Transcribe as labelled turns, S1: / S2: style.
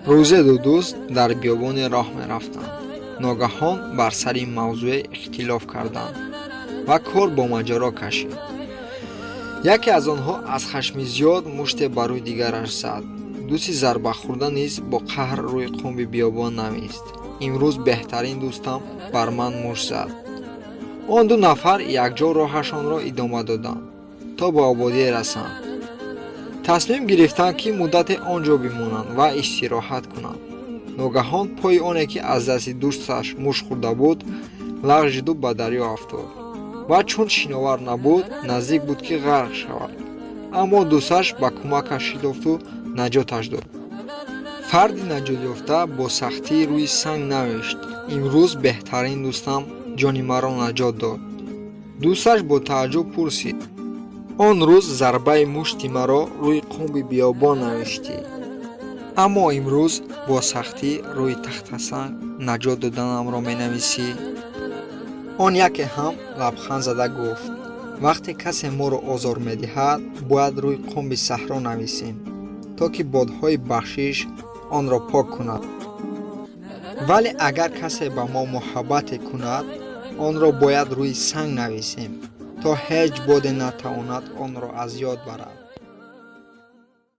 S1: Рӯзе ду дӯст дар биёбоне роҳ мерафтанд. Ногаҳон бар сари мавзӯе ихтилоф карданд ва кор бо маҷаро кашид. Яке аз онҳо аз хашми зиёд муште ба рӯи дигараш зад. Дӯсти зарбахӯрда низ бо қаҳр рӯи қумби биёбон навист: «Имрӯз беҳтарин дӯстам бар ман мушт зад». Он ду нафар якҷо роҳашонро идома доданд, то ба ободие расанд. Тасмим гирифтанд, ки муддате он ҷо бимонанд ва истироҳат кунанд. Ногаҳон пои оне, ки аз дасти дӯсташ мушт хӯрда буд, лағжиду ба дарё афтод ва чун шиновар набуд, наздик буд, ки ғарқ шавад, аммо дӯсташ ба кӯмакаш шитофту наҷоташ дод. Фарди наҷотёфта бо сахтӣ рӯи санг навишт: «Имрӯз беҳтарин дӯстам ҷони маро наҷот дод». Дӯсташ бо тааҷҷуб пурсид: «Он рӯз зарбаи мушти маро рӯи қумби биёбон навиштӣ, аммо имрӯз бо сахтӣ рӯи тахтасанг наҷот доданамро менависӣ?» Он яке ҳам лабханд зада гуфт: «Вақте касе моро озор медиҳад, бояд рӯи қумби саҳро нависем, то ки бодҳои бахшиш онро пок кунад, вале агар касе ба мо муҳаббате кунад, онро бояд рӯи санг нависем, то ҳеҷ боде натавонад онро аз ёд барад».